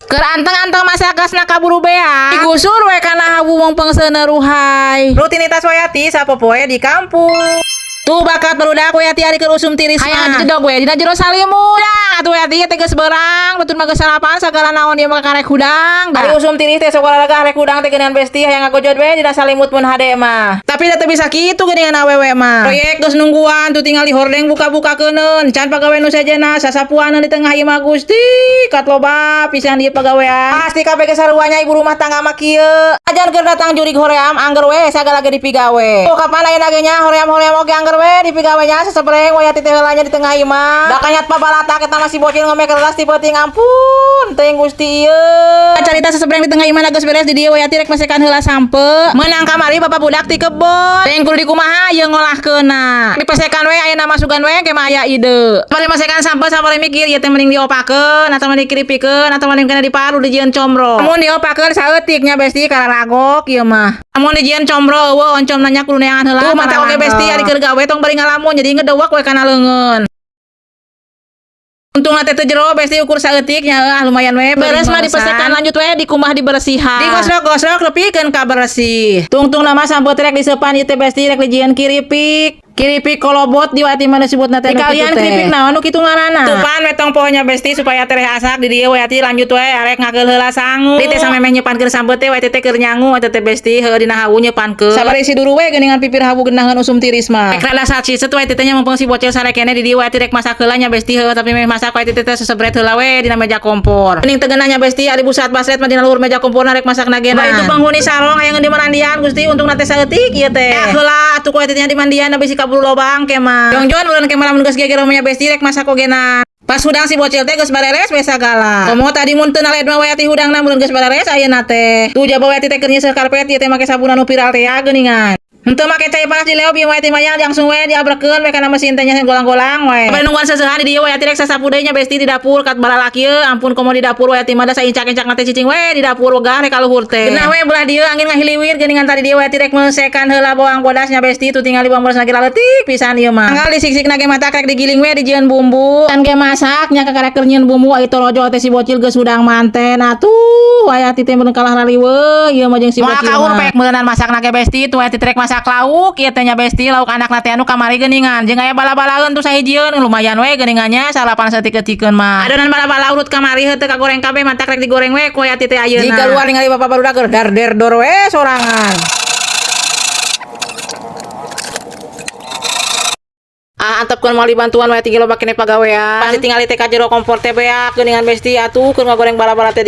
Keur anteng-anteng masak gasna kaburu beak. Digusur we kana hawu wong peungseuna ruhai. Rutinitas Wayati sapopoe di kampung. Tuh bakat barudak Wayati ari keur usum tiris mah. Hayang jedog we dina jero salimut. Dah atuh Wayati teh geus beurang, batur mah geus sarapan sagala naon ieu mah karek hudang. Ari usum tiris teh sok olahraga arek hudang teh geuningan besti hayang ngagojod we dina salimut mun hade mah. Tapi da teu bisa kitu geuningan awewe mah. Proyek geus nungguan tuh tinggal di hordeng buka-bukakeun. Can pagawe nu sejenna sasapuaneun di tengah imah Gusti. Kat loba pisan ieu pagawean. Pasti kabeh ge saruanya ibu rumah tangga mah kieu. Ajan keur datang jurig hoream angger we sagala ge dipigawe. Oh kapan ayeuna ge nya hoream-hoream oge angger we dipigawe nya sesebreng Wayati teh heula nya di tengah imah. Da kanyat pabalatak eta mah si bocil ngomek keras ti peuting, ampun teuing Gusti ieu. Carita sesebreng di tengah imah geus beres, di dieu Wayati rek mesekan heula sampeu. Meunang kamari bapak budak ti kebon. Teuing kudu dikumaha ieu ngolahkeunna. Dipesekan we ayeuna masukan we ke mah aya ide. Bari mesekan sampeu sampai mikir ieu teh mending diopakeun atau mending dikripikeun atau mending kena diparu dijieun comro. Mun diopakeun saeutik nya besti kararagok ieu mah. Mun dijieun comro euweuh oncom nanya kudu neangan heula. Tuh mata oge besti ari keur gawe tong bari ngalamun jadi ngedewek we kana leungeun. Untung teh teu jero besti, ukur saeutik nya, ah lumayan we. Beres mah dipesekan, lanjut we dikumbah, dibersihan. Digosok-gosok nepikeun ka bersih. Tungtung nama sampeu teh rek diseupan ieu teh besti, rek dijieun kiripik. Kiripik kolobot di Wati mana sebutna teh? Kalian keripik naon nu kitu ngaranna? Tupan we tong poho nya besti supaya tereh asak. Di dieu Wayati lanjut we arek ngakeul heula sangu. Di teh samemeh nyepankeun sampeu teh Wayati teh keur nyangu eta teh besti, heuh dina hawu nyepankeun. Sabar isi duru we geuningan pipir hawu geunaheun usum tiris mah. Rek rada saciset Wayati teh nya mumpung si bocil sarekene. Di dieu Wayati rek masak heula nya besti, heuh tapi meh masak Wayati teh sesebret heula we dina meja kompor. Mending teu geunah nya besti, ari busat basret mah dina luhur meja komporna rek masak nagena. Itu penghuni sarong hayang di mandian Gusti, untung teh saeutik ieu teh. Ya heula atuh ku Wayati teh di mandian bisi kaburu lobang ke mah. Jongjon bulan ke malam geus geger nya besti rek masak ogena. Pas hudang si bocil teh geus bareres we sagala. Komo tadi mun teu naled mah Wayati hudangna mun geus bareres ayeuna teh. Tuh jaba Wayati teh keur nyeuseuh karpet ieu teh make sabun anu viral teh ya geuningan. Henteu make cai panas di leob ieu Wayati mah, langsung we diabrekeun we kana mesin teh nya, golang-golang we. Bari nungguan seusehan di dieu Wayati rek sasapu deui nya besti di dapur kat balalak ieu, ampun komo di dapur Wayati mah da saincak-incak teh cicing we di dapur wegah rek ka luhur teh. Geunah we belah dieu angin ngahiliwir geuningan. Tadi dieu Wayati rek mesekan heula bawang bodas nya besti, tuh tinggal bawang bodas lagi leutik pisan ieu mah. Tanggal disik-sik ge mata rek digiling we dijieun bumbu. Kan ge masak nya kakarek keur nyieun bumbu ai torojo teh si bocil geus hudang manten. Atuh Wayati teh mun kalah raliweuh ieu mah jeung si Moal bocil kaur mah. pek meureunan masak ge besti, tuh Wayati rek masak lauk ieu teh nya besti, lauk anak teh anu kamari geuningan jeung aya bala-balaeun tuh sahijieun, lumayan we geuningannya salapan saeutik-eutikeun mah. Adonan bala-bala urut kamari heuh teu kagoreng kabeh, matak rek digoreng we ku Wayati teh ayeuna. Jika luar ningali bapak barudak keur dar der dor we sorangan. Ah, antepkeun moal dibantuan wae tinggi loba kene pagawean. Pasti tinggal teh ka jero kompor teh beak geuningan besti, atuh keur ngagoreng bala-bala teh.